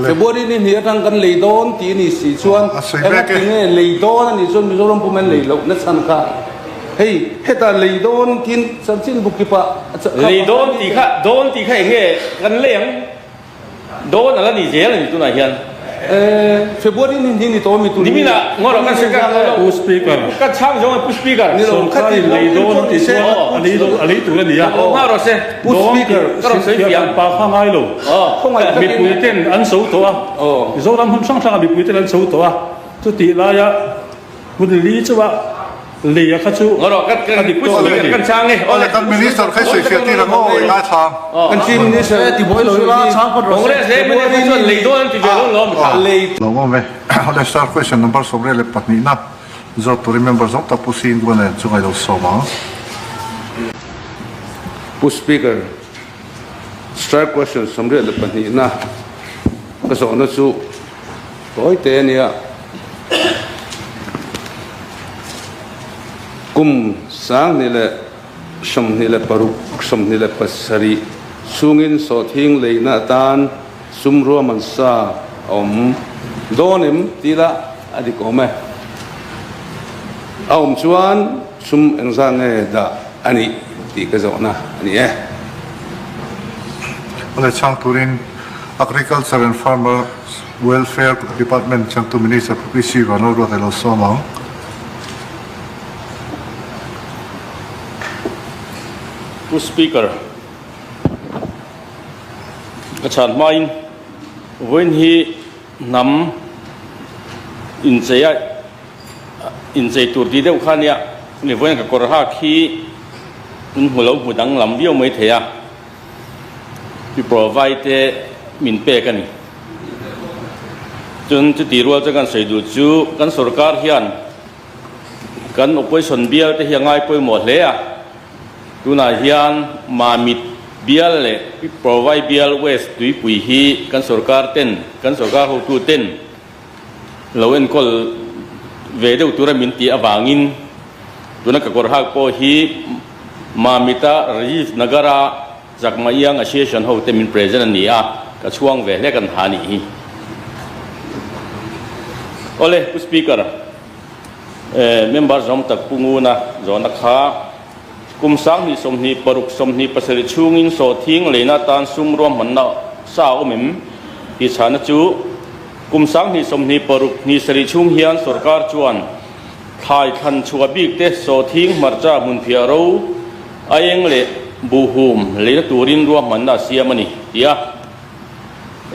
February ni hnih atang kan lei dawn tih a nih si chuan engati nge lei dawn a nih chuan Mizoram pum an lei loh na chhan kha hei hetah lei dawn tiin chanchin bu kip ah Lei dawn tih kha dawn tih kha eng nge kan lei ang? Dawn a la ni zel a ni tunah hian. February ni hnih ni tawh mi tun ni. Nimina ngaw kan hre ka Pu Speaker. Ka chhang zawng a Pu Speaker. Ni lo Sorkarin lei dawn an tih chuan a lei a lei tur a ni a. Ngaw rawh se. Pu Speaker. Ka rawn sawi fiah. Pa kha ngai lo. Mipui ten an so tawh a. Mizoram hmun hrang hrangah mipui ten an so tawh a. Chutih laia Hun li chauh a lei a kha chu a dik tawh lo a ni. Awle kan Minister kha i sawi fiah tir ang aw i ngaithla. Kan Chief Minister Lo awm e. Awle star question number 22 na zawt turin member zawng tak Pu Singua nen chu ngailo sawm ang. Pu Speaker, star question 22 na ka zawhna chu Tawi te ania kum 2026 27 chhungin sawhthing leina atan sum ruahman sa a awm dawn em tih lah a dik awm e. A awm chuan sum engzah nge dah a nih tih ka zawhna a ni e. Awle chhang turin Agriculture and Farmer Welfare Department changtu Minister Pu PC Vanlalruat a lo sawm ang. Pu Speaker, ka chhan hmain vawiin hi hnam inchei a inchei tur tih deuh kha nia, ni vawiin ka kawr hak hi in hmu lo hmu danglam viau mai thei a. Pi Provai te min pek a ni. Chun chuti rual chuan kan sawi duh chu kan sorkar hian kan opposition bial te hi a ngai pawimawh hle a. Tunah hian Mamit bial leh Pi Provai bial West Tuipui hi kan sorkar ten, kan sorkar hotu ten lo enkawl ve deuh tura min tih avangin tuna ka kawr hak pawh hi Mamita Rajiv Nagar-a Chakma Young Association ho te min present a ni a, ka chhuang ve hlek an ha a nih hi. Awle, Pu Speaker, member zawm tak Pu Nguna zawhna kha kum 2026 27 chhungin sawhthing leina atan sum ruahmanna sa a awm em tih chhana chu kum 2026 27 chhung hian sorkar chuan Thlai thlan chhuah bik te sawhthing hmarcha hmunphiah ro aieng leh buhhum leina turin ruahmanna a siam a ni ti a.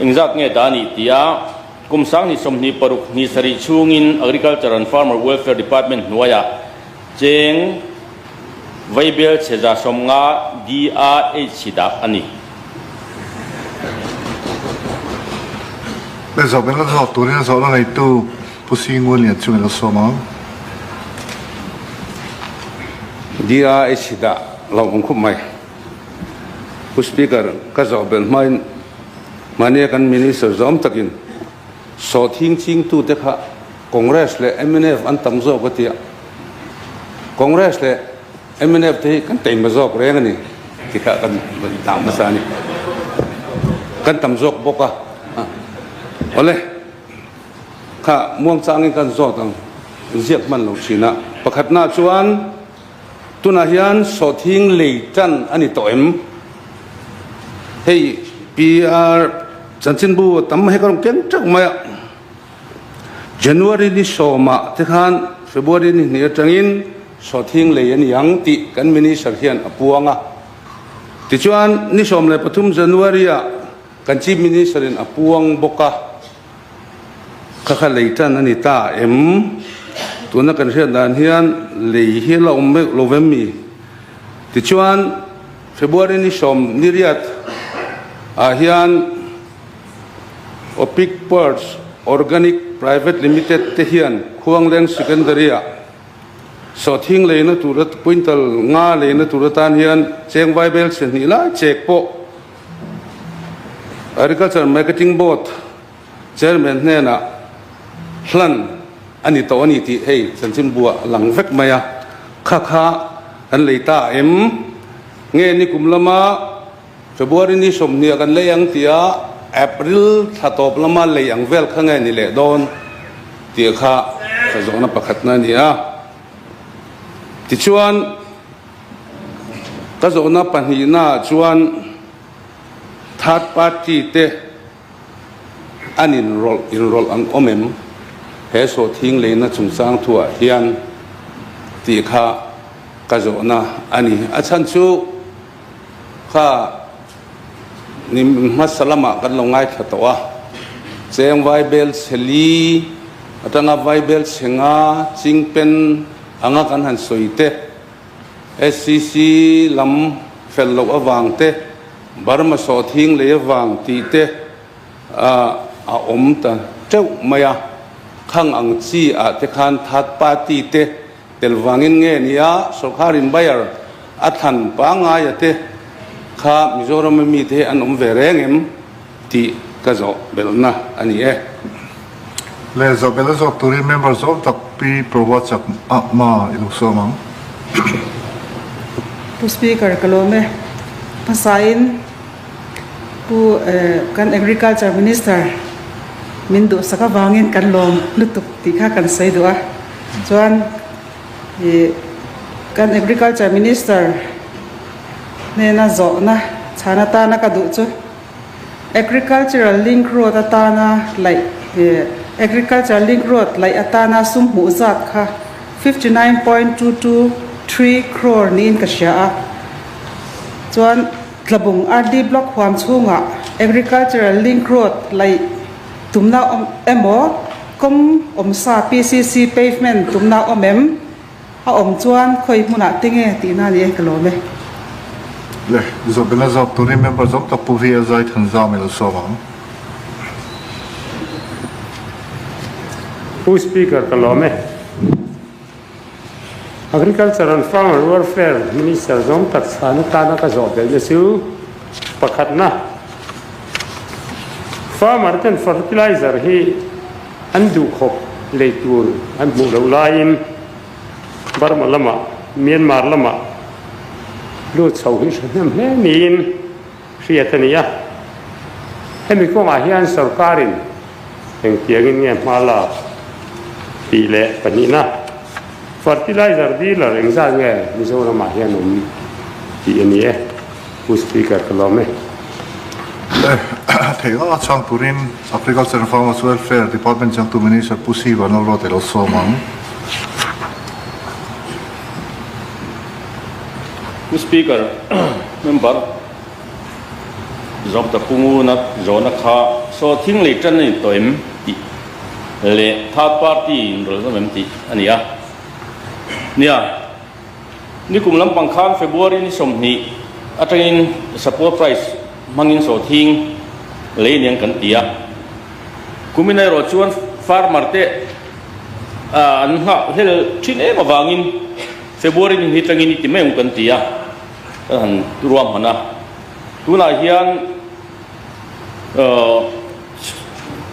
Engzat nge dah a nih ti a, kum 2026 27 chhungin Agriculture and Farmer Welfare Department hnuaiah cheng vaibel chheza 50 DRH dah a ni. Leh zawh belh a zawh turin a zawhna neitu Pu Singulian chu ilo sawm ang. DRH dah lo awm khup mai. Pu Speaker, ka zawh belh hmain mahnia kan Minister zawm takin sawhthing chingtute kha Congress leh mnf an tam zawk a ti a. Congress leh Mnf te hi kan teima zawk reng a ni ti kha kan dah hmasa a ni. Kan tam zawk bawk a. Awle, kha muangchangin kan zawt ang ziak hman lo thin a. Pakhatna chuan tunah hian sawhthing lei tan a ni tawh em? Hei PR chanchinbu tam hei ka rawn keng teuh mai a. January ni sawmah te khan February ni hnih atangin sawthing lei a ni ang tih kan Minister hian a puang a. Tichuan ni 13 January ah kan Chief Minister in a puang bawk a, kha kha lei tan a ni ta em? Tuna kan hriat dan hian lei hi la awm meuh lo vem mi? Tichuan February ni sawm ni riat ah hian Opic Parts Organic Private Limited te hian Khuangleng Secondary-ah sawhthing leina tura quintal nga leina tur atan hian cheng vaibel chhe hnih lai chek pawh Agriculture Marketing Board Chairman hnenah hlan a ni tawh a ni tih hei chanchinbuah a lang vek mai a, kha kha kan lei ta em? Nge nikum lama February ni 20 ah kan lei ang tia. April thla tawp lama lei ang vel kha nge ni leh dawn tih kha ka zawhna pakhatna a ni a. Tichuan, ka zawhna pahnihnaah chuan third party te an inrawlh inrawlh ang awm em? He sawhthing leina chungchang thuah hian tih kha ka zawhna a ni. A chhan chu kha ni hmasa lamah kan lo ngaithla tawh a, cheng vaibel chhe li atanga vaibel chhe nga chingpen anga kan han sawi te, SCC lam fel loh avang te, Burma sawhthing lei avang tih te a awm ta teuh mai a, khang ang chi ah te khan third party te tel vangin nge nia sawrkharin buyer a thlan pangaia te kha Mizoram a mite hi an awm ve reng em tih ka zawh belhna a ni e. Le zawh belh a zawk turin member zawm tak Pi Prabha Chakma i lo sawm ang. Pu Speaker ka lawm e. Hmasain Pu kan Agriculture Minister min duhsak avangin kan lawm lutuk tih kha kan sawi duh a. Chuan ih kan Agriculture Minister hnena zawhna chhan atana ka duh chu Agricultural Link Road atana laih ih Agriculture Link Road laih atana sum hmuh zat kha 59.223 crore niin ka hria a. Chuan Tlabung RD Block huam chhungah Agricultural Link Road laih tumna awm emaw, kawng awmsa PCC pavement tumna awm em? A awm chuan khawi hmunah te nge tihna a ni e, ka lawm e. Le, Zawhbela zawk turin member zawm tak Pu VL Zaithanzam i lo sawm ang. Pu Speaker, ka lawm e. Agriculture and Farmer Welfare Minister zawng tak chhan atana ka zawh belhna chu pakhatna, Farmer ten fertilizer hi an duhkhawp lei tur an hmuh loh laiin Burma lamah, Myanmar lamah lut chho hi hre hnem hle niin hriat a ni a. Hemi kawngah hian sorkarin engtiangin nge hma lak tih leh pahnihna fertilizer dealer engzat nge Mizoramah hian awm tih a ni e. Pu Speaker ka lawm e. Theih a chhang turin Agriculture and Farmers Welfare Department changtu Minister Pu Siva Nalrote lo sawm ang. Pu Speaker, member zawk ta Pu Nguna zawhna kha saw thing lei tan a ni tawh em tih leh third party in rawn zawm em tih a ni a. Nia, nikum lampang khan February ni 20 atangin support price hmangin sawhthing lei aniang kan ti a. Kumin erawh chuan farmer te an nghah hlel thin em avangin February ni hi tlangin i ti mai ang kan ti a, kan han ruahman a. Tunah hian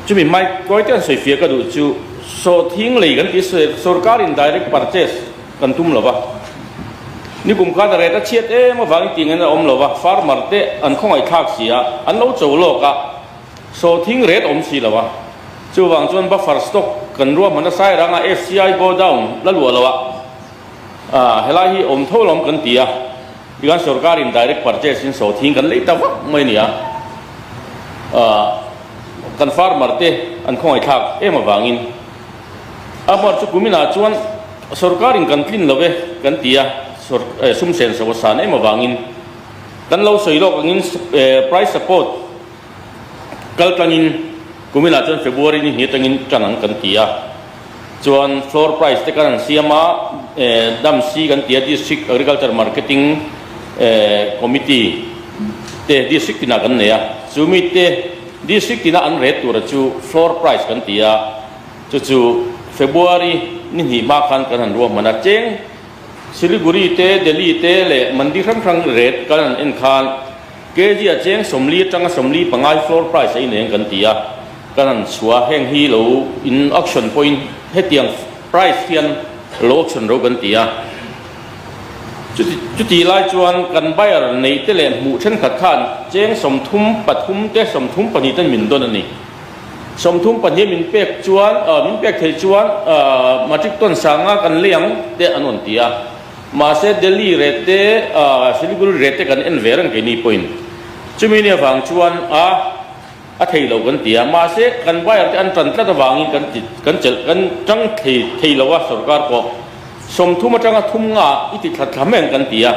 chumi hmai kawi te an sawi fiah ka duh chu sawhthing lei kan ti sorkarin direct purchase kan tum lo va. Nikum khan a ret a chhiat em avangin tih ngaihna a awm lo va, farmer te an khawngaihthlak si a, an lo cho lawk a. Sawhthing ret awm si lo a, chuvang chuan buffer stock kan ruahman a sai ranga FCI go down la luah lo a, helai hi awm tho lawm kan ti a, tikhan sorkar in direct purchase in sawhthing kan lei ta vak mai a ni a, kan farmer te an khawngaihthlak em avangin a hmar chu kuminah chuan sorkar in kan tlin lo e kan ti a, sum senso a san em avangin kan lo sawi lawk angin price support Kal tlangin kuminah chuan February ni hnih atangin tan ang kan ti a, chuan floor price te kan han siam a, DAMC kan ti a, District Agriculture Marketing Committee te district tinah kan nei a, chumi te district tina an rate tura chu floor price kan ti a, chu chu February ni hnih hma khan kan han ruahman a, cheng Siliguri te, Delhi te leh Mandi hrang hrang rate kan han en khan KG a cheng 40 atanga 45 floor price a ineng kan ti a, kan han chhuah a, heng hi lo in auction pawhin hetiang price hian lo auction ro kan ti a. Chuti chuti lai chuan kan buyer nei te leh hmuh thenkhat khan cheng 33 te 32 ten min dawn a ni. 32 min pek chuan min pek thei chuan matric ton sanga kan lei ang te an rawn ti a. Mahse Delhi rate te Siliguri rate te kan en ve reng keini pawhin chumi ni avang chuan a a thei lo kan ti a. Mahse kan buyer te an tan tlat avangin kan ti kan chelh kan tang thei thei lo a sorkar pawh. 30 atanga thum nga i ti thla thla mai ang kan ti a.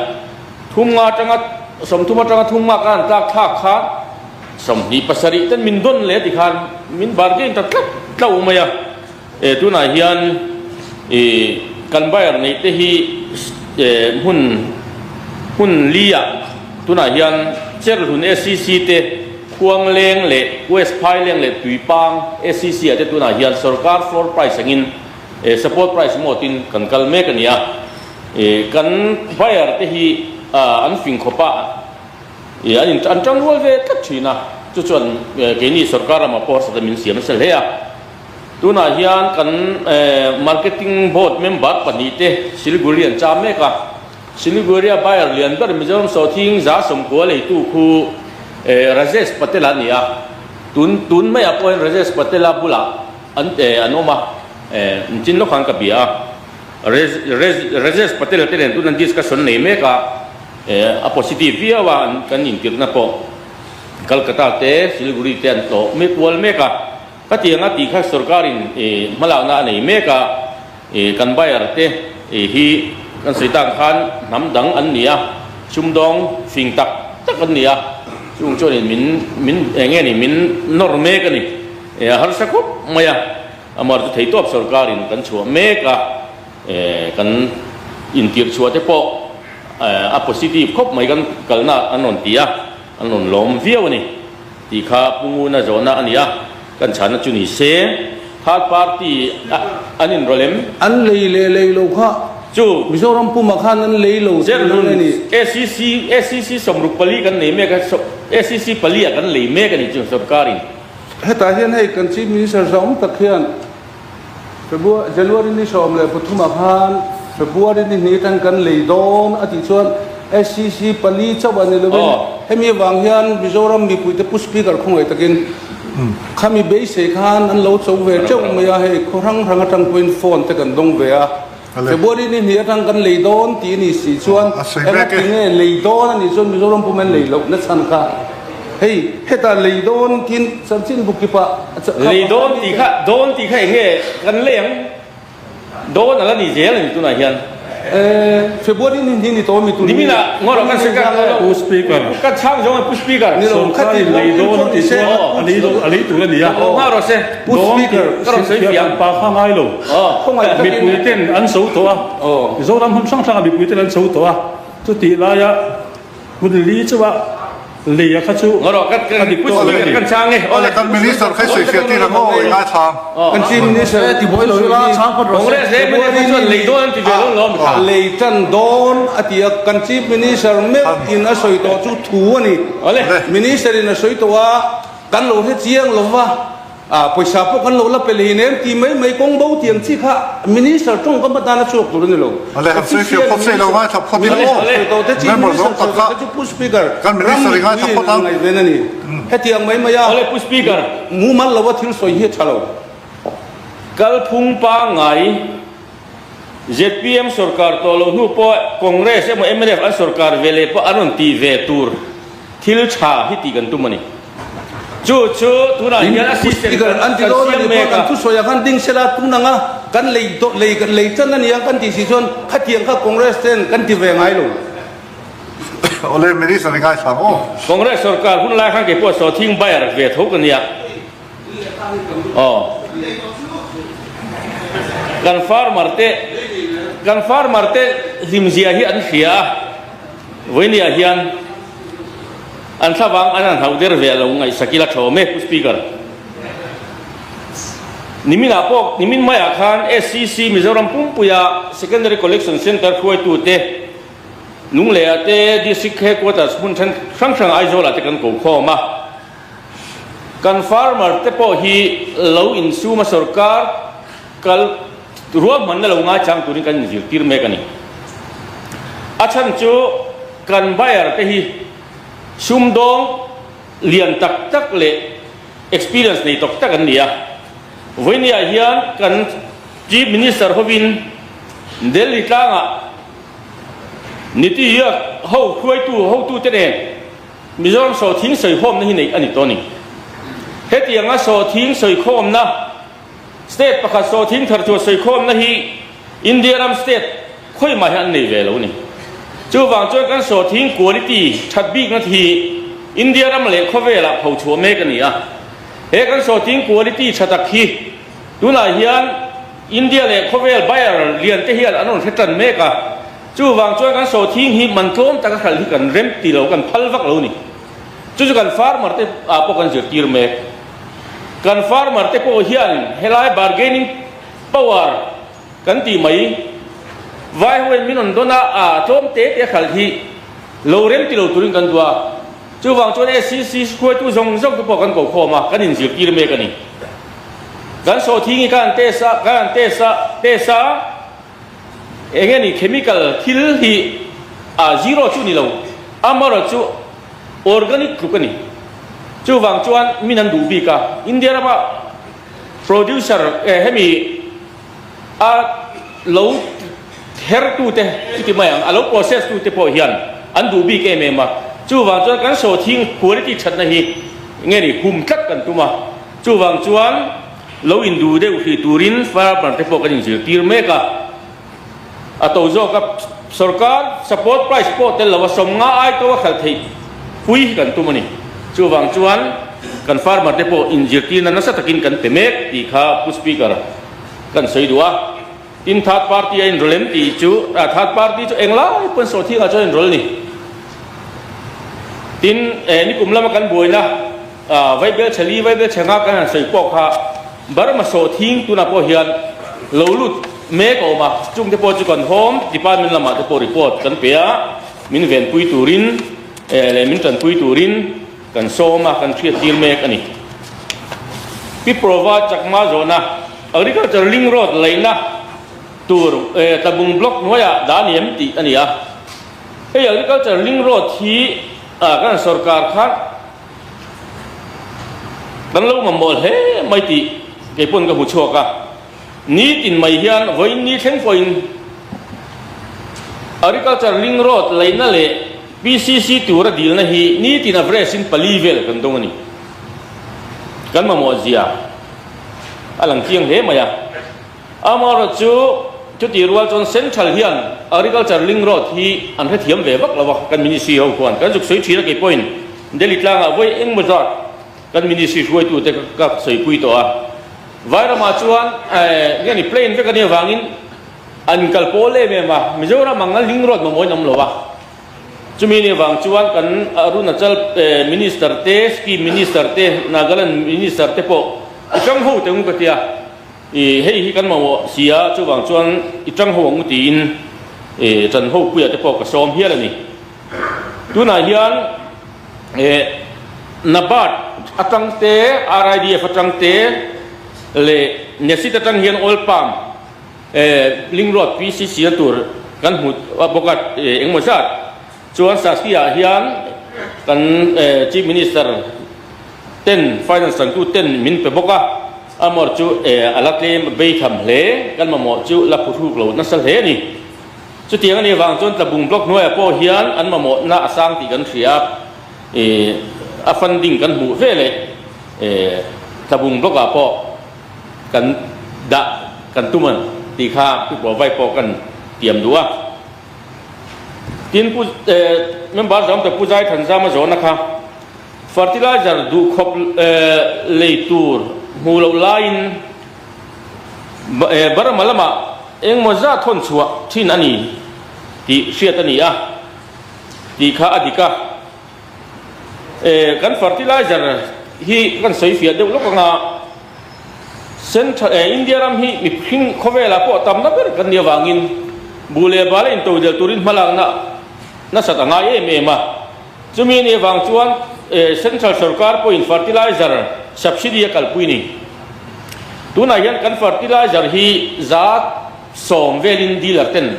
Thum nga atanga 30 atanga thum nga kan han tlak thlak khan 27 ten min dawn leh ti khan min bargain ta tlat tlo mai a. E tunah hian i kan buyer neih te hi e hmun hmun li ah tunah hian Cherhlun SCC te Khuangleng leh West Phaileng leh Tuipang SCC ah te tunah hian sorkar floor price angin e support price mawt in kan kal mek a ni a. E kan buyer te hi an fing khawp a e an in an tangrual ve tlat thin a chu chuan keini sorkar ramah pawh harsat a min siam nasa hle a. Tunah hian kan Marketing Board member pahnihte Siliguri an cham mek a. Siliguri-a buyer lian ber Mizoram Sawhthing 90 leitu khu Rajesh Patel a ni a. Tun tun maiah pawh hian Rajesh Patel-a bulah an an awm a, chin lawk khan ka bia a. Rajesh Patel-a te nen tun an discussion nei mek a, a positive viau a kan intirhna pawh Calcutta te Siliguri te an tlawh mek ual mek a. Khatianga tih kha sorkarin hmalakna a nei mek a, kan buyer te hi kan sawi tak khan hnam dang an ni a, sumdawng fing tak tak an ni a, chung chuanin min min eng nge ni min nawr mek a ni, a harsa khawp mai a, amah chu theitawp sorkarin kan chhuah mek a, kan intirh chhuah te pawh a positive khawp mai kan kalna an rawn ti a, an rawn lawm viau a ni. Tih kha Pu Nguna zawhna a ni a, kan chhana chu ni se, third party an inrawlh em? An lei leh lei lo kha Chu. Mizoram pumah khan an lei lo tih Zerhlun ang a ni. SEC SEC 64 kan nei mek a, SEC pali ah kan lei mek a ni chu sorkarin. Hetah hian hei kan Chief Minister zawng tak hian February January ni 13 ah khan February ni hnih atang kan lei dawn a tih chuan SCC pali chauh a ni lovin hemi avang hian Mizoram mipuite Pu Speaker khawngaih takin khami beisei khan an lo cho ve teuh mai a, hei khaw hrang hrang atang pawhin phone te kan dawng ve a, February ni hnih atang kan lei dawn tih a ni si chuan engati nge lei dawn a nih chuan Mizoram pum an lei loh na chhan kha hei hetah lei dawn tin chanchin bu kipah Lei dawn tih kha dawn tih kha eng nge kan lei ang? Dawn a la ni zel a ni tunah hian. February ni hnih ni tawh mi tun ni. Nimina ngawrh kan hre ka Pu Speaker. Ka chhang zawng a Pu Speaker. Ni lo Sorkar in lei dawn a tih chuan a lei dawn a lei tur a ni a. Ngaw rawh se. Pu Speaker. Ka rawn sawi fiam. Pa kha ngai lo. Mipui ten an so tawh a. Mizoram hmun hrang hrangah mipui ten an so tawh a. Chutih laia Hun li chu a lei a kha chu a dik tawh lo a ni. Awle kan minister kha i sawi fiah tir ang aw i ngaithla. Kan chief minister ti buai lo ila chhang phawt rawh se. Lei tan dawn a ti a, kan chief minister meuh in a sawi tawh chu thu a ni. Minister in a sawi tawh a, kan lo hre chiang lo va. A pawisa pawh kan lo la pe leh inem ti mai mai kawng bo tiang chi kha Minister tawngkam atana chhuak tur a ni lo. Official Minister Chief Minister sawi chu Pu Speaker ram mipuiin an ngaihven a ni. Hetiang mai mai a mumal lova thil sawi hi a tha lo. Kalphung pangngai zpm sorkar tawh loh hnu pawh Congress emaw mnf an sorkar ve leh pawh an rawn tih ve tur thil tha hi tih kan tum a ni. Chu chu tunah hian a system kan siam mek a. An thusawi ah khan ding sela tun anga kan lei lei lei chan a nia kan tih si chuan khatiang kha Congress ten kan ti ve ngai lo. Awle Minister i ngaithla ang aw. Congress sorkar hun lai khan keipawh sawhthing buyer ve tho ka nia. Aw. Kan farmer te kan farmer te hlimzia hi an hria a vawinia hian. An thlavang an han hauh der ve lo ngaihsak ila tha awm e Pu Speaker. Niminah pawh nimin maiah khan SCC Mizoram pumpuia Secondary Collection Centre hruaitute Lungleiah te District Headquarters hmun then hrang hrang Aizawlah te kan ko khawm a. Kan farmer te pawh hi lo insuma sorkar kal ruahmanna lo ngaichang turin kan inzirtir mek a ni. A chhan chu kan buyer te hi sumdawng lian tak tak leh experience nei tawk tak an ni a. Vawinia hian kan Chief Minister hovin Delhi tlangah Niti Aayog ho hruaitu hotute nen Mizoram sawhthing sawikhawmna hi neih a ni tawh a ni. Hetianga sawhthing sawikhawmna State pakhat sawhthing thar chhuah sawikhawmna hi India ram state khawimah hian an nei ve lo a ni. Chuvang chuan kan sawhthing quality that bikna hi India ram leh khawvelah phochhuah mek a ni a. He kan sawhthing quality tha tak hi tunah hian India leh khawvel buyer lian te hian an rawn hre tan mek a. Chuvang chuan kan sawhthing hi man tlawm taka hralh hi kan rem ti lo, kan phal vak lo a ni. Chu chu kan farmer te ah pawh kan zirtir mek. Kan farmer te pawh hian helai bargaining power kan tih mai vai ho in min rawn dawn a, a tlawm te te hralh hi lo rem ti lo turin kan duh a. Chuvang chuan SCC hruaitu zawng zawng te pawh kan ko khawm a, kan inzirtir mek a ni. Kan sawhthing hi kan han test a, kan han test a, test a. Eng nge ni chemical thil hi a zero chu ni lo, amarawh chu organic tluk a ni. Chuvang chuan min an duh bik a, India rama producer eh hemi a lo her tute chuti mai ang, a lo process tute pawh hian an duh bik em em a. Chuvang chuan kan sawhthing quality thatna hi nge ni hum tlat kan tum a, chuvang chuan Lo induh deuh hrih turin farmer te pawh kan inzirtir mek a, a to zawk a sorkar support price pawh tel lo a 50 ai to a khalh theih pui hi kan tum a ni. Chuvang chuan kan farmer te pawh inzirtirna nasa takin kan pe mek tih kha Pu Speaker kan sawi duh a. Tin third party a inrawl em tih chu third party chu englai pawn sawhthingah chuan a inrawl a ni. Tin nikum lama kan buaina Vaibel chheli, Vaibel chhenga kan han sawi pawh kha Burma sawhthing tunah pawh hian lo lut mek a awm a, chungte pawh chu kan Home Department lamah te pawh report kan pe a, min venpui turin leh min tanpui turin kan sawm a, kan hriattir mek a ni. Pi Prova Chakma zawhna Agriculture Link Road laihna tur Tlabung Block hnuaiah dah a ni em tih a ni a. Hei Agriculture Link Road hi kan sorkar khan Kan lo mamawh hle mai tih kei pawn ka hmu chhuak a, nitin mai hian vawiin ni thleng pawhin Agriculture Link Road leina leh PCC tura dilna hi nitin average in pali vel kan dawng a ni. Kan mamawh zia a lang chiang hle mai a. Amaherawhchu chu chutih rual chuan Central hian Agriculture Link Road hi an hrethiam ve vak lo a, kan Ministry ho khuan kan zuk sawi thin a kei pawhin Delhi tlangah vawi engmaw zat kan Ministry hruaitute ka sawipui tawh a. Vairamah chuan nge ni plain vek a nih avangin an kal pawl em em a, Mizoram ang a Link Road mamawhin awm lo a. Chumi nih avang chuan kan Arunachal Minister te, Scheme Minister te, Nagaland Minister te pawh i tang ho teh ang ka ti a. I hei hi kan mamawh si a, chuvang chuan i tang ho ang u tiin i chan ho puiah te pawh ka sawm hial a ni. Tunah hian e NABARD atang te, RIDF atang te leh NESIT atang hian oil palm e link road PCC na tur kan hmu bawk a, engemaw zat chuan Saskia ah hian kan Chief Minister ten Finance changtu ten min pe bawk a. Amor chu a la tlem bei tham hle, kan mamawh chu la phuhruk lo nasa hle a ni. Chutiang a nih avang chuan Tlabung Block hnuaiah pawh hian an mamawhna a sang tih kan hria a, a funding kan hmuh ve leh Tlabung Block-ah pawh kan dah kan tum a tih kha Pu Pawh Vai pawh kan tiam duh a. Tin Pu Member Zawmte Pu Zai Thanzama zawhna kha Fertilizer duhkhawp lei tur hmuh loh laiin Burma lamah engmaw zat hawn chhuah thin a ni tih hriat a ni a tih kha a dik a. Kan fertilizer hi kan sawi fiah deuh lawk anga Central India ram hi mihring khawvelah pawh tamna ber kan nih avangin buh leh bal a intodel turin hmalakna nasat a ngai em em a. Chumi nih avang chuan Central sorkar pawhin fertilizer subsidy a kalpui ni. Tunah hian kan fertilizer hi 10% velin dealer ten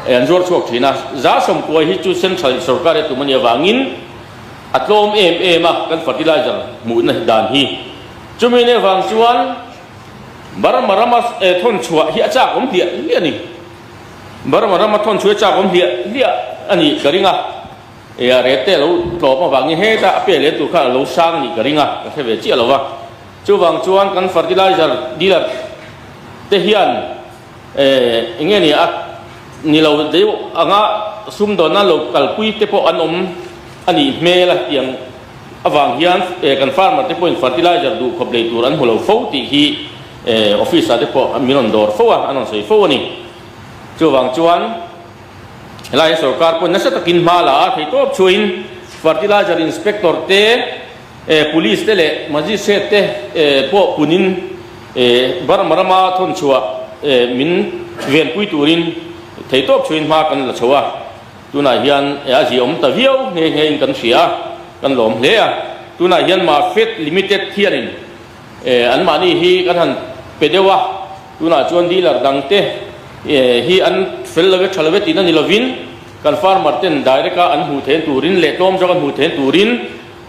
An zuar chhuak thin a, 190 hi chu central sorkar hi tum a nih avangin a tlawm em em a kan fertilizer hmuhna dan hi. Chumi nih avang chuan Burma rama thawn chhuah hi a chak awm hliah hliah a ni. Burma rama thawn chhuah hi a chak awm hliah hliah a nih ka ring a, a rate te a lo tlawm avangin heta a pe leh tur kha a lo sang a nih ka ring a, ka hre ve chiah lo va. Chuvang chuan kan fertilizer dealer te hian Eng nge ni a ni lo deuh anga sumdawnna lo kalpui te pawh an awm a nih hmel a tiang avang hian kan farmer te pawhin fertilizer duh khawp lei tur an hmu lo fo tih hi office ah te pawh min rawn dawr fo a, an rawn sawi fo a ni. Chuvang chuan helai sorkar pawhin nasa takin hma la a theihtawp chhuahin fertilizer inspector te Police te leh Magistrate te pawh punin Burma rama thawn chhuah min venpui turin theihtawp chhuahin hma kan la chho a, tunah hian a ziaawm ta viau nghe nghe in kan hria a, kan lawm hle a. Tunah hian Mafed Limited hianin anmahni hi kan han pe deuh a, tunah chuan dealer dangte hi an fel lo e tha lo e tihna ni lovin kan farmer ten direct a an hmuh theihna turin leh tlawm zawk an hmuh theihna turin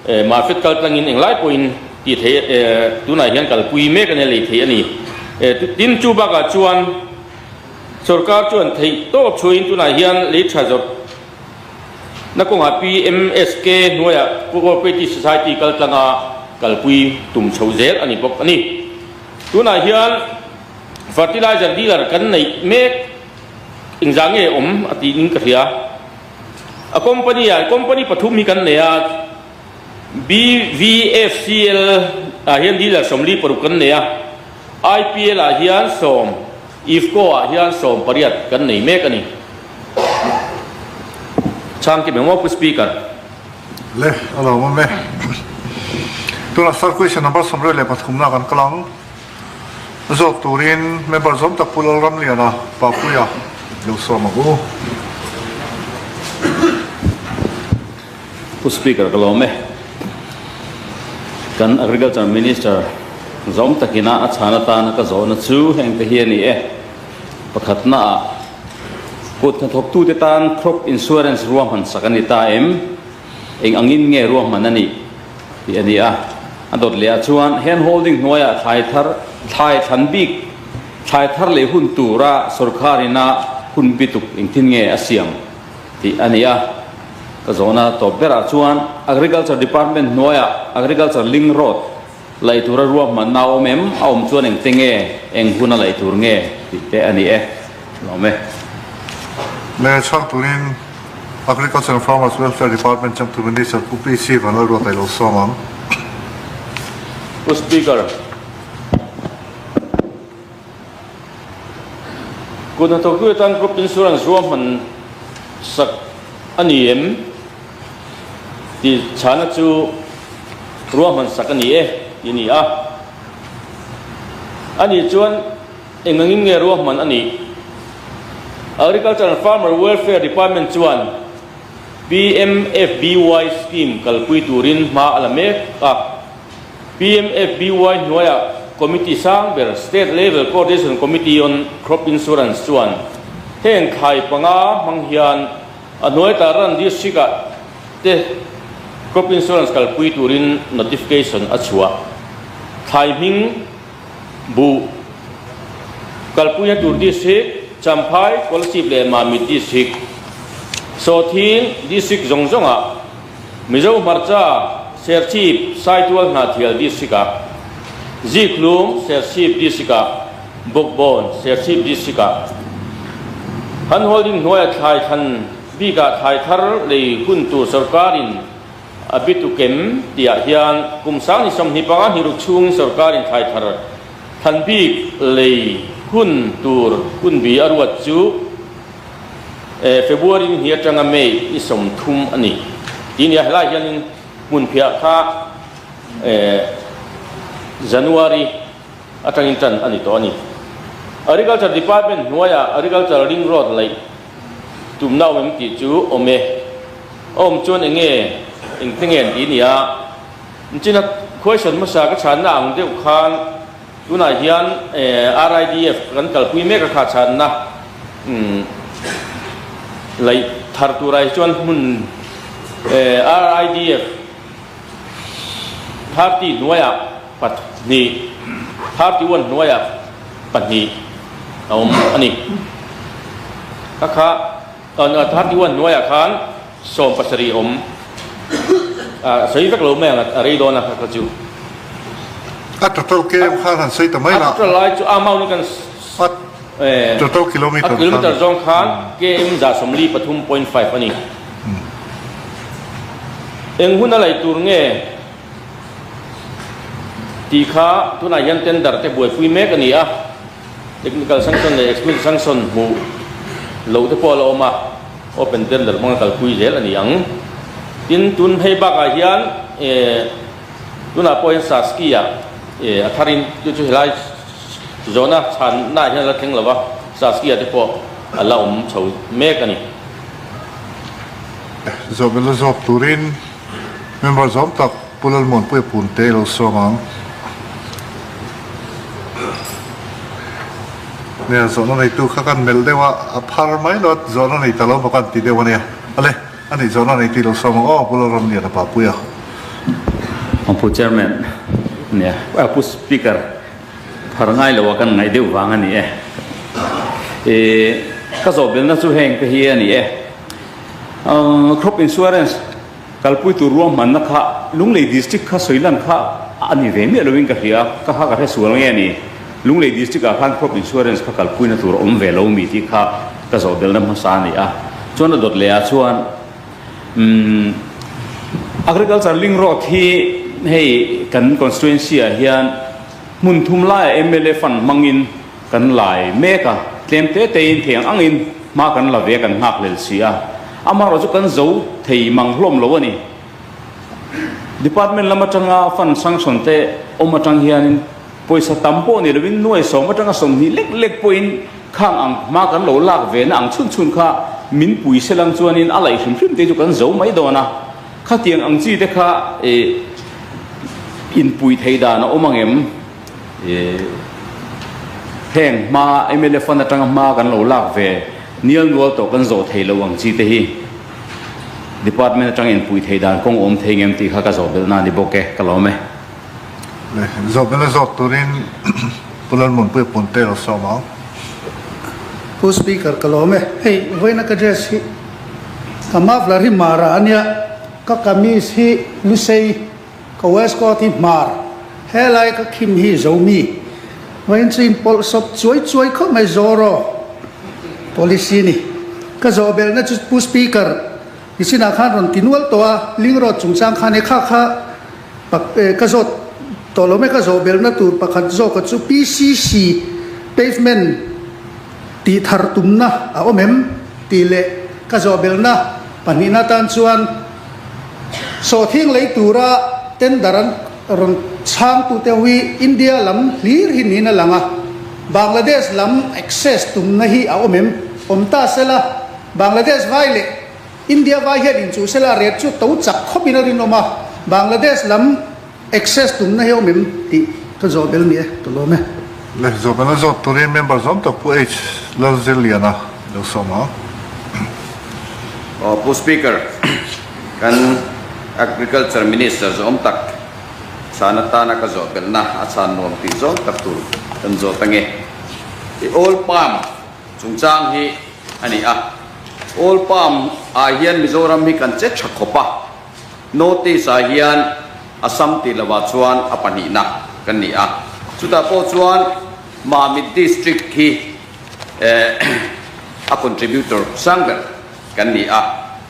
Market kal tlangin englai pawhin tih theih tunah hian kalpui mek a nia lei theih a ni. Tin chu bakah chuan sorkar chuan theih tawp chhuahin tunah hian lei tha zawrh na kawngah PMSK hnuaiah Cooperative Society kal tlanga kalpui tum chho zel a ni bawk a ni. Tunah hian fertilizer dealer kan neih mek engzah nge awm a tiin ka hria. A company ah company pathum hi kan nei a, BVFCL ah hian dealer 46 kan nei a, IPL ah hian sawm, IFFCO ah hian 18 kan nei mek a ni. Chhang kim emaw Pu Speaker. Le, a lo awm e. Tunah sir question number 23 na kan kal ang. Zawk turin member zawm tak Pu Lalramliana Papuia lo sawm ang u. Pu Speaker ka lawm e. Kan Agriculture Minister zawm takina a chhan atana ka zawhna chu heng te hi a ni e. Pakhatna ah kut hnathawktute tan crop insurance ruahman sak a ni ta em? Eng angin nge ruahman a nih? Tih a ni a. A dawt leh ah chuan hand holding hnuaiah thlai thar thlai thlan bik thlai thar leh hun tura sorkar ina hun bituk engtin nge a siam tih a ni a. Ka zawhna tawp berah chuan Agriculture Department hnuaiah Agriculture Link Road laih tura ruahmanna a awm em? A awm chuan engte nge eng hun a laih tur nge tih te a ni e. Lawm e. Leh chhang turin Agriculture and Farmers Welfare Department changtu Minister Pu PC Vanlalruata i lo sawm ang. Pu Speaker, kut hnathawktu atan crop insurance ruahman sak a ni em tih chhana chu ruahman sak a ni e tih a ni a. Ani chuan Eng angin nge ruahman a nih? Agriculture and Farmer Welfare Department chuan PMFBY scheme kalpui turin hma a la mek a. PMFBY hnuaiah committee sang ber State Level Coordination Committee on Crop Insurance chuan heng thlai panga hmang hian a hnuai Tarran District-ah te crop insurance kalpui turin notification a chhuah. Thlai hming. Buh kalpuina tur district, Champhai, Kolasib leh Mamit district, Sawthing district zawng zawngah, Mizo Hmarcha, Serchhip, Saitual Hnahthial district-ah, Zikhlum, Serchhip district-ah, Bawkbawn, Serchhip district-ah, Han Holding hnuaia thlai thlan bikah thlai thar lei hun tur sorkarin A bitu kem tihah hian kum sang ni 25 hnih ruk chhungin sorkarin thlai thar thlan bik lei hun tur hun bi a ruat chu February ni hnih atanga May ni 30 a ni tih a ni a. Helai hianin hmunphiah kha January atangin tan a ni tawh a ni. Agriculture Department hnuaiah Agriculture Ring Road laih tumna awm em tih chu awm e. A awm chuan eng nge engte nge an ti nia? China question hmasa ka chhanna ang deuh khan tunah hian RIDF kan kalpui mek a kha chhanna. Laih thar turah hi chuan hmun RIDF 30 hnuaiah pahnih, 31 hnuaiah pahnih a awm a ni. Kha kha 31 hnuaiah khan 17 awm a sawi vek lo mai ang a rei dawn a kha kha chu. A total km khan han sawi ta mai la. A total lai chu a amount in kan. Total kilometer A kilometer zawng khan km 143.5 a ni. Eng hun a laih tur nge tih kha tunah hian tender te buaipui mek a ni a, technical sanction leh exclusive sanction hmuh loh te pawh a la awm a, open tender hmanga kalpui zel a ni ang. Tin, tun hei bakah hian tunah pawh hian Saski ah a tharin chu chu helai Zawhna chhanna hian a la thleng lo va, Saskia te pawh a la awm chho mek a ni. Zawhbelna zawk turin member zawm tak Pu Lalmuanpuia Punte lo sawm ang. Nia, zawhna neitu kha kan melh deuh a, a phar mai lo a, zawhna nei ta lo maw kan ti deuh a nia. Ale, a nih zawhna nei tih lo sawm ang aw, Pu Lalramliana Papuia. Pu Chairman, nia, Pu Speaker. Phar ngai lo a kan ngaih deuh vang a ni e. I ka zawhbelna chu heng te hi a ni e. Crop insurance kalpui tur ruahmanna kha Lunglei District kha sawi lan kha a ni ve miah loin ka hria, ka kha ka hre sual nge a ni. Lunglei District ah khan crop insurance kha kalpuina tur a awm ve lo mi tih kha ka zawhbelna hmasa a ni a. Chuan a dawt leh ah chuan umm Agriculture link road hi hei kan constituency ah hian Hmun thum laiah mla fund hmangin kan lai mek a, tlem te tein thei ang angin hma kan la ve a, kan nghakhlel si a. Amaherawh chu kan zo thei mang hlawm lo a ni. Department lam atanga fund sanction te awm atang hianin pawisa tam pawh ni lovin nuai sawm atanga 20 lek lek pawhin khang ang hma kan lo lak ve na ang chhun chhun kha min pui selang chuanin a laih hrim hrim te chu kan zo mai dawn a. Khatiang ang chi te kha i inpui thei dan a awm ang em? I heng hma mla fund atanga hma kan lo lak ve nial nual tawh kan zawh thei lo ang chi te hi department atanga inpui thei dan kawng awm thei ngem tih kha ka zawh belh na a ni bawk e, ka lawm e. Le, zawh belh a zawt turin Pu Lalmunpuia Punte lo sawm ang. Pu Speaker ka lawm e. Hei vawiina ka dress hi Ka muffler hi Mara a nia, ka kamis hi Lusei, ka waistcoat hi Hmar, helai ka khim hi Zomi. Vawiin chu inpawlh sawp chuai chuai khawp mai Zoro policy ni. Ka zawh belhna chu Pu Speaker i sinah khan rawn ti nual tawh a, Link Road chungchang khan he kha kha ka zawt tawh lo mai, ka zawh belhna tur pakhat zawka chu PCC pavement tih thar tumna a awm em? Tih leh ka zawhbelhna pahnihna atan chuan sawhthing lei tura tender an rawn chhangtute ho hi India lam hlir hi niin a lang a, Bangladesh lam access tumna hi a awm em? Awm ta sela, Bangladesh vai leh India vai hian inchuh sela rate chu to chak khawpin a rinawm a, Bangladesh lam Access tumna hi awm em tih ka zawh bel ni e, ka lawm e. Le, zawh bel a zawt turin member zawm tak Pu H. Lalzirliana lo sawm ang. Aw Pu Speaker, kan Agriculture Minister zawm tak chhan atana ka zawh belhna a chhan nuam tih zawng tak tur kan zawt ange. I Oil Palm chungchang hi a ni a, Oil Palm ah hian Mizoram hi kan che tha khawp a, Notice ah hian Assam tih lovah chuan a pahnihna kan ni a, chutah pawh chuan Mamit District hi a contributor sang ber kan ni a,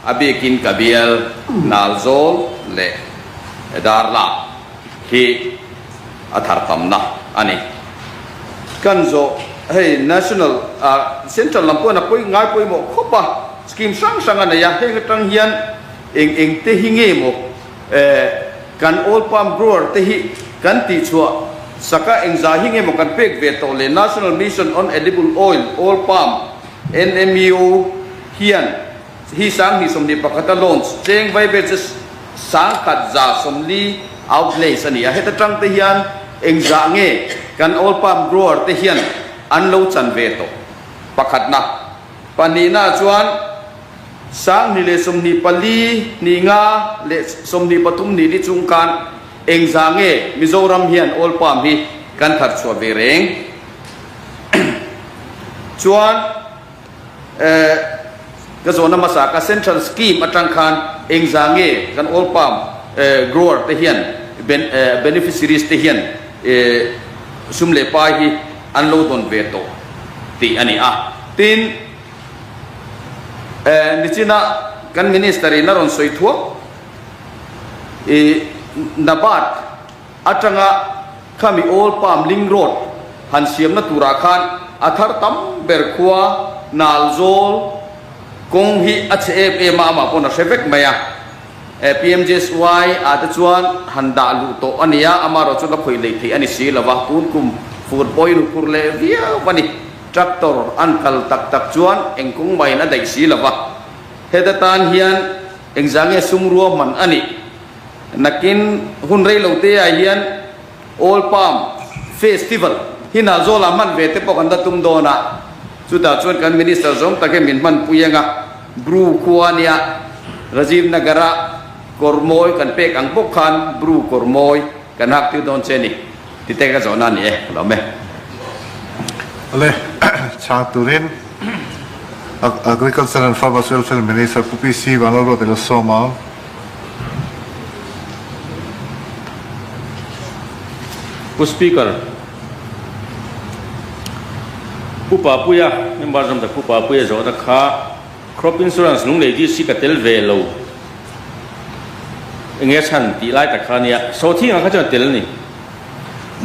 a bikin ka bial Nalzawl leh Darla hi a thar tamna a ni. Kan zawh hei National Central lam pawhin a pawi ngai pawimawh khawp a, scheme hrang hrang a nei a, heng atang hian Eng eng te hi nge maw kan oil palm grower te hi kan tihchhuah sak a, eng zah hi nge maw kan pek ve tawh le? National Mission on Edible Oil, Oil Palm, NMEO, hian hi 2021 a launch cheng vai vel chu 1140 outlays a ni a, heta tang te hian eng zah nge kan oil palm grower te hian an lo chan ve tawh? Pakhatna. Pahnihna chuan. 2024 hnih nga leh 23 hnih li chung khan engzah nge Mizoram hian oil palm hi kan thar chhuah ve reng? Chuan ka zawhna hmasa ka Central Scheme atang khan engzah nge kan oil palm grower te hian beneficiaries te hian sum leh pai hi an lo dawn ve tawh tih a ni a. Tin, nichina kan Minister in a rawn sawi thuak i NABARD atanga khami Oil Palm Link Road han siamna turah khan a thar tam ber khua Nalzawl kawng hi a chhe em em a, amah pawn a hre vek mai a. PMJSY ah te chuan han dah luh tawh a ni a, amaherawh chu la khawih lei theih a ni si lo va, tun kum fur pawhin u phur leh viau a ni. Tractor an kal tak tak chuan eng kawng mahin a daih si lo va, heta tan hian engzah nge sum ruahman a nih? Nakin hun rei lo te ah hian Oil Palm Festival hi Nalzawlah hman ve te pawh kan la tum dawn a, chutah chuan kan Minister zawng tak hian min hmanpui ang a, Bru khua nia Rajiv Nagar-a kawr mawi kan pek ang bawk khan Bru kawr mawi kan hak tir dawn che a ni ti te ka zawhna a ni e, ka lawm e. Awle, chhang turin Agriculture and Farmers Welfare Minister Pu PC Vanlalruat ilo sawm ang. Pu Speaker, Pu Papuia, member zawm tak Pu Papuia zawhna kha Crop Insurance lunglei DC ka tel ve lo enge chhan tih lai tak kha ania, Sawthingah kha chuan a tel a ni.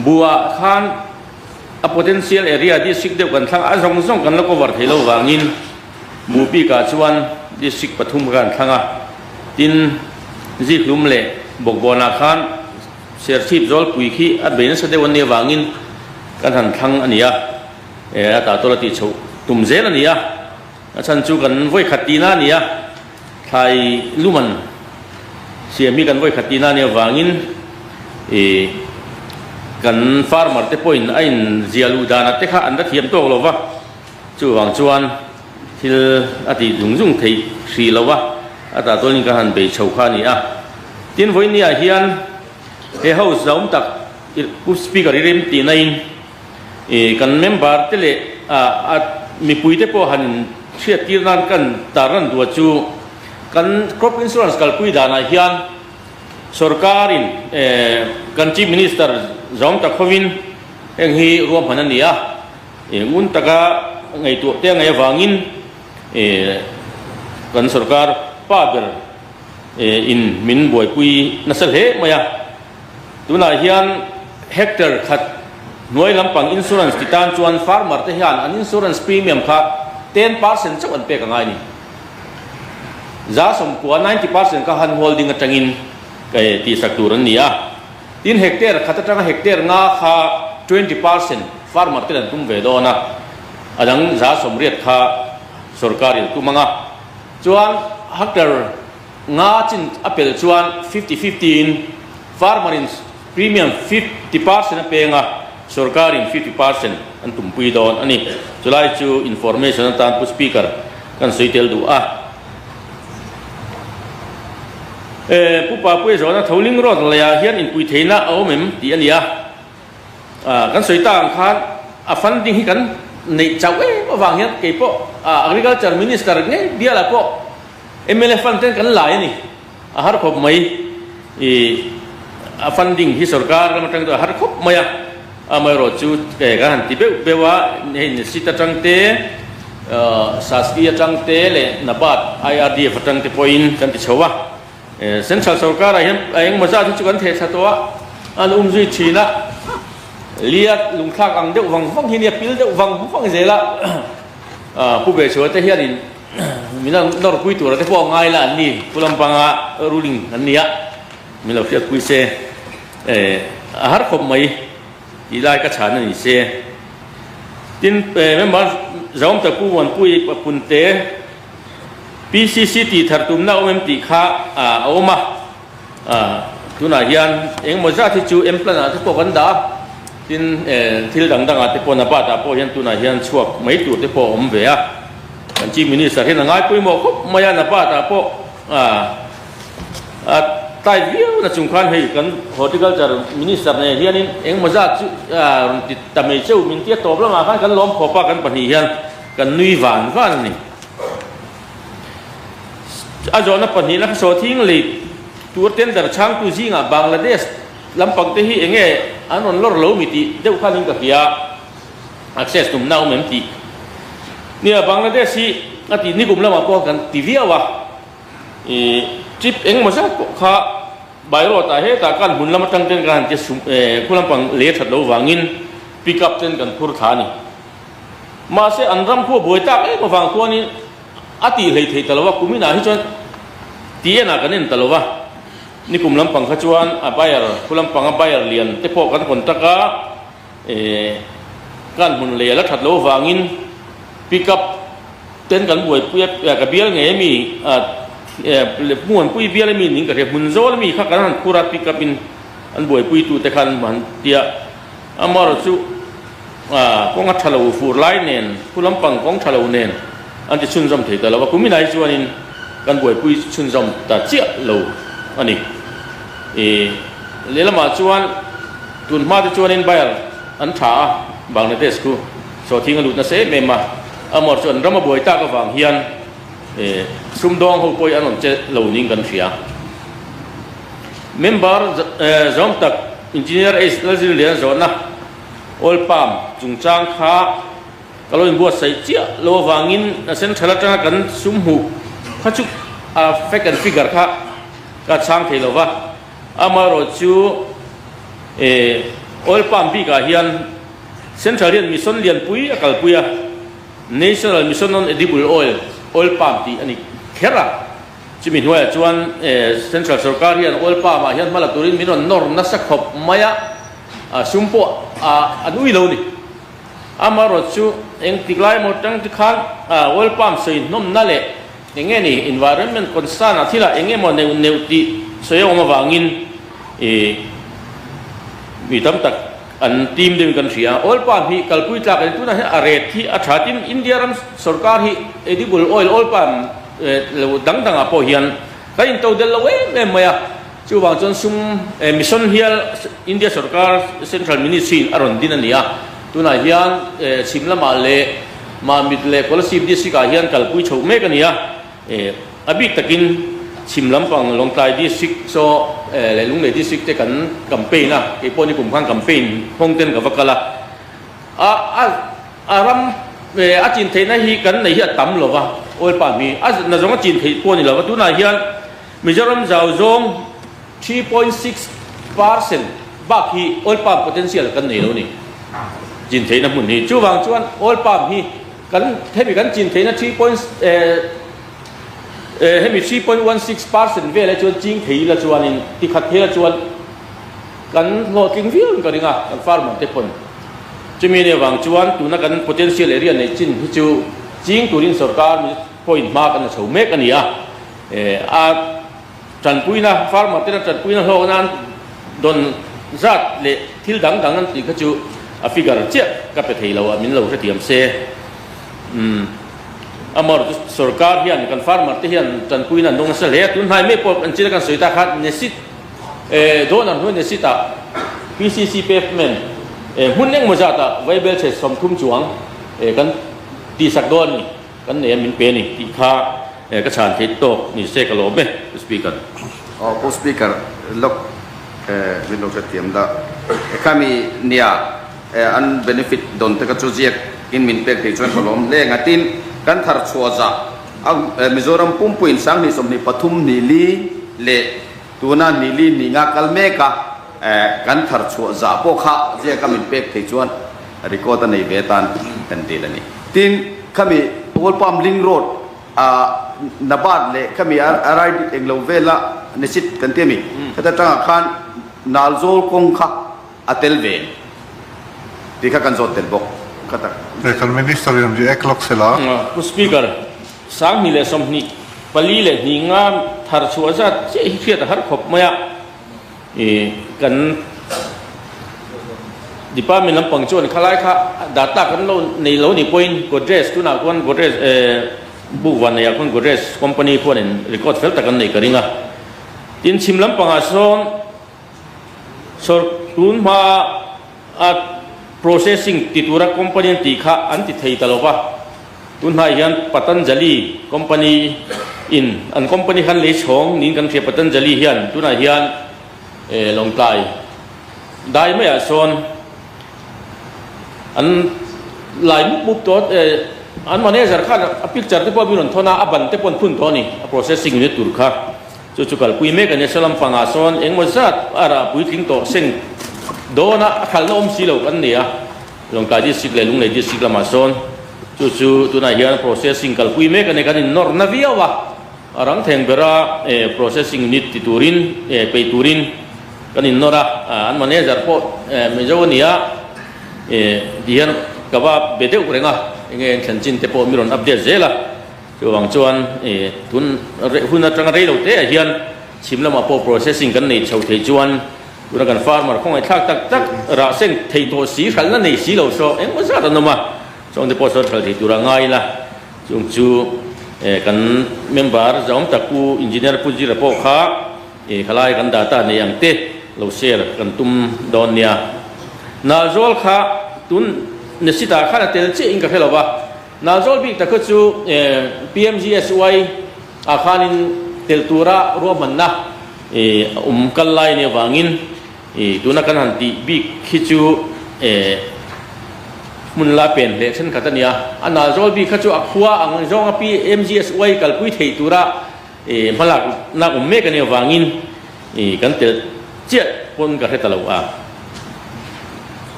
Buah khan a potential area district deuh kan thlang a, a zawng zawng kan la cover thei lo vangin Buh bikah chuan district pathum kha kan thlang a, tin Zikhlum leh Bawkbawnah khan Serchhip Zawlpui khi a bei nasa deuh an nih avangin kan han thlang a ni a, a tah tawla tih chhoh tum zel a ni a, a chhan chu kan vawikhat tihna a ni a, thlai luman siam hi kan vawikhat tihna a nih avangin ih kan farmer te pawhin a inziah luh danah te kha an la thiam tawk lo va. Chuvang chuan thil a tih zung zung theih hrih lo a, a tah tualin ka han bei chho kha a ni a. Tin, vawinia hian he House zauhawm tak Pu Speaker i rem tih nain kan member te leh a mipui te pawh han in hriat tir nan kan tarlan duah chu kan Crop Insurance kalpui danah hian sorkarin kan Chief Minister zauhawm tak hovin heng hi ruahman a ni a. Ngun taka ngaihtuah te a ngaih avangin kan sorkar pa ber in min buaipui nasa hle mai a. Tunah hian hectare khat hnuai lampang insurance ti tan chuan farmer te hian an insurance premium kha 10% chauh an pek a ngai a ni. 90% 90% kha han holding atangin tihsak tur an ni a. Tin, hectare khat atanga hectare nga kha 20% farmer ten an tum ve dawn a, a dang 80% kha sorkarin a tum ang a. Chuan hectare nga chin a pel chuan fifty fifty in farmer in premium 50% a peng a, sorkarin 50% an tumpui dawn a ni. Chulai chu information atan Pu Speaker kan sawi tel duh a. Pu Papuia zawhna tho ling rawt leiah hian inpui theihna a awm em tih a ni a. Kan sawi tak ang khan a funding hi kan neih chauh em avang hian kei pawh Agriculture Minister ngei bialah pawh mla fund ten kan lai a ni. A har khawp mai. A funding hi sorkar lam atang chuan a har khawp mai a. Amaherawh chu kan han ti beuh beuh a, hei Nesit atang te, Sasri atang te leh Nabad IRDF atang te pawhin kan ti chho a. Central sorkarah hian a engemaw zat hi chu kan theh thla tawh a, an um zui thin a, liat lungthlak ang deuh vang vang hi nia pil deuh vang vang zel a, Pu Bechhua te hianin min an nawrpui tura te pawh ngai la an ni, Pu Lampanga ruling an ni a, min lo hriatpui se. A har khawp mai tih lai ka chhan a ni se. Tin, member Zawm Tapu Muanpui Punte PCC tih thar tumna a awm em tih kha a awm a. Tunah hian engemaw zat hi chu M-plan ah te pawh kan dah a. Tin, thil dang dangah te pawh Nabat ah pawh hian tunah hian chhuak mai tur te pawh a awm ve a. Kan Chief Minister hian a ngai pawimawh khawp mai a, Napat-ah pawh a tight viau na chung khan hei kan Horticulture Minister nen hianin engmaw zat chu rawn ti ta mai cheu min tia tawp lamah khan kan lawm khawp a, kan pahnih hian kan nui van van a ni. A zawhna pahnihna kha sawhthing lei tur tender chhangtu zingah Bangladesh lampang te hi enge an rawn lawr lo mi tih deuh khan in ka hria. Access tumna awm em tih. Nia Bangladesh hi a tih nikum lamah pawh kan ti viau a, ih trip engemaw zat pawh kha by road ah hetah khan hmun lam atang ten kan han ti sum eh khu lampang lei a that loh vangin pick up ten kan phur thla a ni. Mahse an ram khu a buai tak em avang khuanin a tih hlei thei ta lo a, kuminah hi chuan ti enah kan en ta lo va, nikum lampang kha chuan a buyer khu lampanga buyer lian te pawh kan contact a, Kan hmun lei a la that lo vangin pick up ten kan buaipui a, ka bial ngei ami hmuanpui bial ami ning ka hria, hmun zawl ami kha kan han phur a pick up in an buaipui tu te khan han tia amaherawh chu kawng a tha lo fur lai nen khu lampang kawng tha lo nen an ti chhunzawm thei ta lo a, kuminah hi chuanin kan buaipui chhunzawm ta chiah lo a ni. Lehlamah chuan. Tun hma te chuanin Bayer an tha a, Bangladesh khu sawhthing a lut nasa em em a, amawr chu an ram a buai tak avang hian sumdawng ho pawh hi an rawn che lo niin kan hria. Member zawm tak Engineer H Lalzirliana zawhna Oil Palm chungchang kha ka lo inbuatsaih chiah lo avangin Central atanga kan sum hmuh kha chu a fact and figure kha ka chhang thei lo va. Amaherawh chu oil palm bikah hian Central hian mission lianpui a kalpui a, National Mission on Edible Oil, Oil Palm tih a ni kher a. Chumi hnuaiah chuan Central sorkar hian oil palm ah hian hma la turin min rawn nawr nasa khawp mai a, sum pawh an ui lo a ni. Amaherawh chu engtik lai emaw tang te khan oil palm sawi hnawmna leh Eng nge ni environment concern ah thilah eng emaw neuh neuh tih sawi a awm avangin ih mi tam tak an team deuhin kan hria. Oil palm hi kalpui tlak a ni. Tunah hian a ret hi a tha. Tin, India ram sorkar hi edible oil, oil palm lo dang dangah pawh hian kan into del lo em em mai a. Chuvang chuan sum mission hial India sorkar Central Ministry in a rawn din a ni a. Tunah hian chhim lamah leh Mamit leh Kolasib District ah hian kalpui chhoh mek a ni a, a bik takin chhim lampang Lawngtlai District saw leh Lunglei District te kan campaign a, kei pawh nikum khan campaign hawng ten ka va kal a, a a ram a chin theihna hi kan nei hi a tam lo va, oil palm hi a nazawng a chin theih pawh a ni lo va, tunah hian Mizoram zau zawng 3.6 percent bak hi oil palm potential kan nei lo ni. Chin theihna hmun hi. Chuvang chuan oil palm hi kan hemi kan chin theihna three point hemi 3.16 percent velah chuan ching thei ila chuanin tikhat phei la chuan kan hlawhtling viau in ka ring a kan farmer te pawn. Chumi nih avang chuan tuna kan potential area neih chin hi chu ching turin sorkar pawhin hma kan la chho mek a ni a. A Tanpuina, farmer tena tanpuina hlawk nan dawn zat leh thil dang dang an tih kha chu a figure chiah ka pe thei lo a, min lo hrethiam se. Umm amaherawhchu chu sorkar hian kan farmer te hian tanpuina an dawng nasa hle a, tun hnai mek pawh an china kan sawi ta kha Nesit eh donor hnuai Nesit ah PCC pavement eh hmun engmaw zat ah vaibelchhe 30 chuang eh kan tihsak dawn a ni. Kan nei a min pe a ni tih kha ka chhan theih tawk ni se ka lawm e, Pu Speaker. Aw Pu Speaker, lawk min lo hrethiam dah. Khami nia an benefit dawn te kha chu ziak in min pek thei chuan ka lawm hle ang a. Tin, kan thar chhuah zah a Mizoram pumpuiin 2023 ni li leh tuna ni li ni nga kal mek a kan thar chhuah zah pawh kha ziak a min pek thei chuan record a nei ve atan kan dil a ni. Tin, khami Oil Palm Link Road a Nabat leh khami RID englo vela Nesit kan ti a mi, khata tangah khan Nalzawl kawng kha a tel ve tih kha kan zawt tel bawk khata. Kan Minister in react lawk sela. Pu Speaker, 2024 leh 2 nga thar chhuah zat chiah hi hriat a har khawp mai a. Ih kan department lampang chuan khalai kha data kan lo nei lo ni pawhin Godrej tunah khuan Godrej eh. Buk Vanneia khawn Godrej company khuanin record fel tak an neih ka ring a. Tin, chhim lampangah sawn sawr tun hma a processing ti tura company an tih kha an ti thei ta lo va. Tun hnaiah hian Patanjali company in an company khan lei chhawng niin kan hria Patanjali hian tunah hian Lawngtlai dai maiah sawn an lai mup mup tawh an manager khan a picture te pawh a rawn thawn a, a ban te pawh an phun tawh a ni a processing unit tur kha chu chu kalpui mek a ni a saw lampangah sawn engmaw zat a rah puitling tawh seng dawn a a khalna awm si lo kan nei a Lawngtlai district leh Lunglei district lamah sawn chu chu tunah hian processing kalpui mek a ni kan innawr na viau a. A rang theng bera processing unit ti turin peih turin kan innawr a, an manager pawh Mizo a ni a, ti hian ka va be deuh reng a, enge an thlen chin te pawh mi rawn update zel a, chuvang chuan tun hun atanga rei lo te ah hian chhim lamah pawh processing kan nei chho thei chuan tuna kan farmer khawngaihthlak tak tak rah seng thei tawh si hralhna nei si lo saw engmaw zat an awm a, chawngte pawh sawn hralh thei tura ngai ila. Chung chu kan member zawng tak Pu Engineer Pu Zira pawh kha khalai kan data nei ang te lo share kan tum dawn nia. Nalzawl kha tun Nesita khan a tel chiah in ka hre lo va, Nalzawl bik tak kha chu PMGSY ah khanin tel tura ruahmanna a awm kal lai ania vangin I tuna kan han tih bik khi chu eh hmun la pen hleh thenkhat a nia. A nal zawl bik kha chu a khua ang zawnga PMGSY kalpui theih tura eh hmalakna awm mek a nih avangin eh kan tel chiah pawn ka hre ta lo a.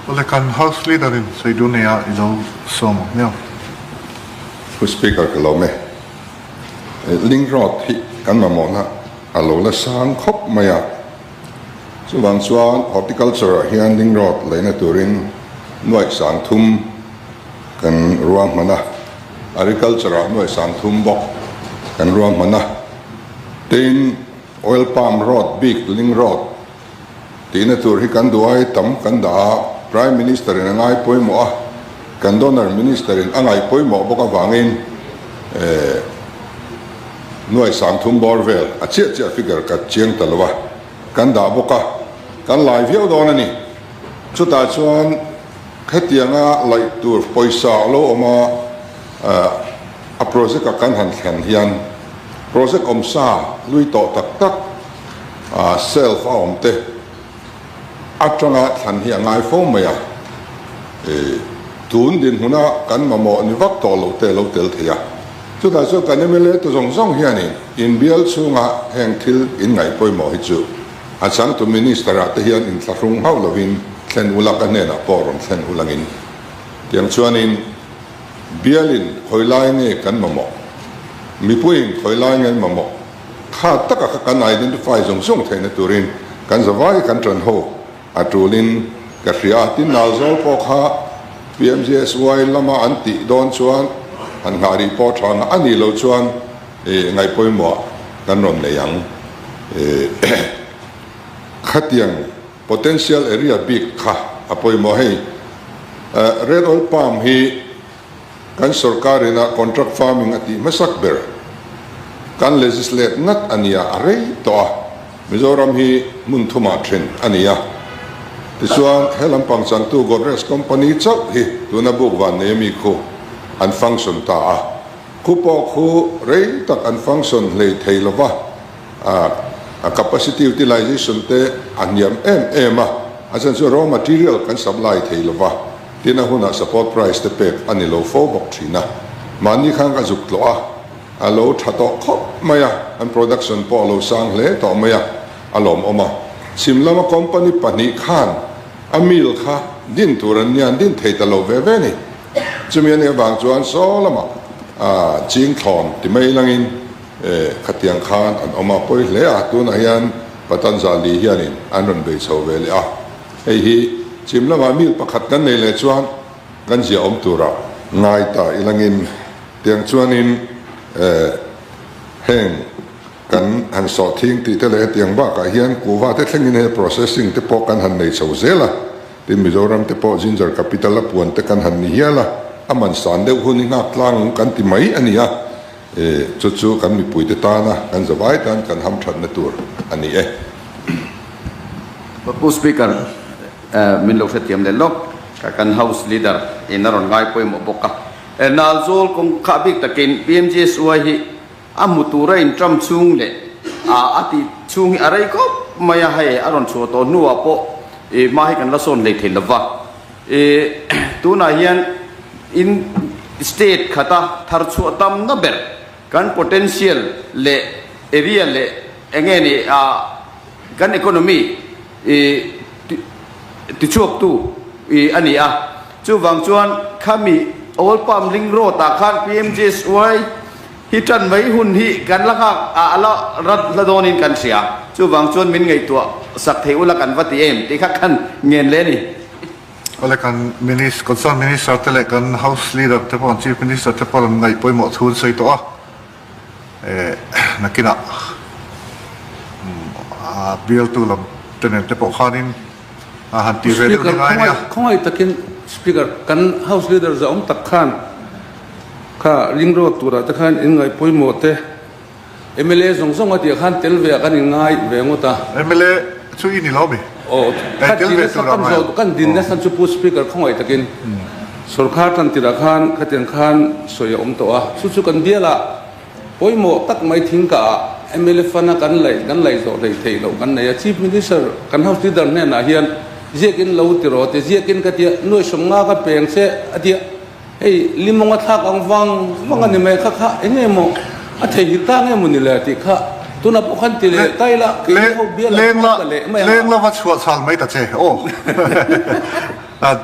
Awle kan House Leader in sawi duh nei a i lo sawm ang hmiang. Pu Speaker ka lawm e. Link road hi kan mamawhna a lo la sang khawp mai a. Chuvang chuan horticulture ah hian link road leina turin nuaih 3000 kan ruahman a, agriculture ah nuaih 3000 bawk kan ruahman a. Tin, oil palm road bik link road tihna tur hi kan duai tam kan dah a, Prime Minister in a ngai pawimawh a, kan donor Minister in a ngaih pawimawh bawk avangin nuaih 3000 bawr vel a chiah chiah figure ka chiang ta lo a. Kan dah bawk a, kan lai viau dawn a ni. Chutah chuan hetianga laih tur pawisa a lo awm a, a project a kan han thlen hian project awm sa lui tawh tak tak self a awm te atanga thlan hi a ngai fo mai a. Tun dinhmuna kan mamawh ni vak tawh loh te a lo tel thei a. Chutah chuan kan mla te zawng zawng hianin inbial chhunga heng thil inngaih pawimawh hi chu a changtu Minister ah te hian inthlahrung hauh lovin thlen ula ka hnenah pawh rawn thlen ulangin tiang chuanin bialin khawilai nge kan mamawh, mipuiin khawilai nge an mamawh kha taka kha kan identify zawng zawng theihna turin kan zavai kan tan ho A tulin ka hria a, tin Nalzawl pawh kha PMGSY lama an tih dawn chuan han nghah rih pawh tha ang a, a nih loh chuan ngaihpawimawh kan rawn nei ang. Khatiang potential area bik kha a pawimawh hei. Red oil palm hi Kan sorkar ina contract farming a tih hmasak ber kan legislate ngat a nia a rei tawh a, Mizoram hi hmun thumah then a ni a. Tichuan he lampang changtu Godrej company chauh hi tuna buk van nei ami khu an function ta a, khu pawh khu rei tak an function hlei thei lova, a capacity utilization te a hniam em em a, a chhan chu raw material kan supply thei lova. Tin a hunah support price te pek a ni lo fo bawk thin a, mahni khan ka zuk tlawh a, a lo tha tawh khawp mai a, an production pawh a lo sang hle tawh mai a, a lawmawm a. Chhim lama company pahnih khan a mill kha din tur an nia, an din thei ta lo ve ve ni. Chumi a nih avang chuan saw lamah ching thlawn ti mai langin khatiang khan an awm a, pawi hle a, tunah hian Patanjali hianin an rawn bei chho ve leh a. Hei hi chhim lamah mil pakhat kan nei leh chuan kan zia awm tura ngai ta ilangin tiang chuanin heng kan han sawh thing tih te leh hetiang bakah hian kuhva te thlengin he processing te pawh kan han nei chho zel a, tin Mizoram te pawh ginger capital a puan te kan han ni hial a, a man san deuh hun hi nghak tlang kan ti mai a ni a. Chu chu kan mipuite tana kan zavai tan kan hamthatna tur a ni e. Pu Speaker, min lo hrethiam leh lawk, kan House Leader in a rawn ngai pawimawh bawk a. Nalzawl kawng kha bik takin PMGSY hi a hmu tura inṭam chhung leh a tih chhung hi a rei khawp mai a, hei a rawn chhuah tawh hnuah pawh hma hi kan la sawn hlei thei lova. Tunah hian in state khata thar chhuah tamna ber kan potential leh area leh eng nge ni a kan economy tichhuaktu a ni a. Chuvang chuan khami Oil Palm Ring Road ah khan PMGSY hi tan mai hun hi kan la nghak a a la rat hla dawnin kan hria. Chuvang chuan min ngaihtuah sak thei ula kan va ti em tih kha kan ngen leh a ni. Awle kan Minister, Concern Minister te leh kan House Leader te pawh an Chief Minister te pawh an ngaih pawimawh thu an sawi tawh a. Eh nakinah a bialtu lam te nen te pawh khanin a han tih ve deuh ni ngai nia. Khawngaih takin Speaker kan House Leader zahawm tak khan kha ring road turah te khan in ngaih pawimawh te mla zawng zawng a tih ah khan tel ve ah kan in ngai ve ngawt a. Mla chu i ni lo mi? Aw kha ti nasa kan zawh kan din nasa chu Pu Speaker khawngaih takin sorkar tan tirah khan khatiang khan sawi a awm tawh a chu chu kan bial ah Pawimawh tak mai thingka ah mla fund a kan laih kan laih zawh hlei theih loh kan nei a, Chief Minister kan House Leader hnenah hian ziakin lo ti rawh ti ziakin ka tia nuaihsawm nga ka peng che a tia hei limawng a thlak ang vang vang a ni mai kha kha eng nge maw a theihnghilh ta nge maw ni le tih kha tunah pawh khan ti leh ta ila keini ho bial ang kha ka leh mai ang a. Leng lova chhuah chhal mai ta che aw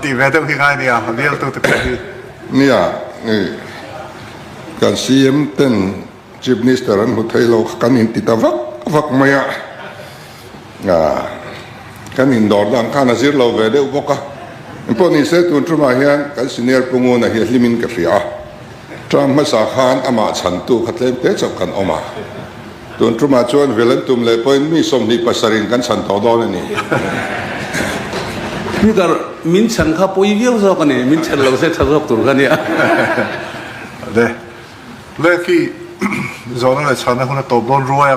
tih ve deuh hi ngai nia bialtute pawh hi. Nia, Kan CM ten Chief Minister an hmu thei lo kha kan inti ta vak vak mai a, kan indawr dan khan a zir lo ve deuh bawk a. Engpawh ni se tun tumah hian kan senior Pu Nguna hi a hlimin ka hria a, term hmasa khan amah chhantu kha tlem te chauh kan awm a. Tun tumah chuan vil an tum leh pawhin mi 27 in kan chhan tawh dawn a ni. Speaker, min chhan kha pawi viau zawk a ni, min chhan lo se tha zawk tur kha nia. Le, le khi zawhna leh chhanna hun a tawp dawn ruai a.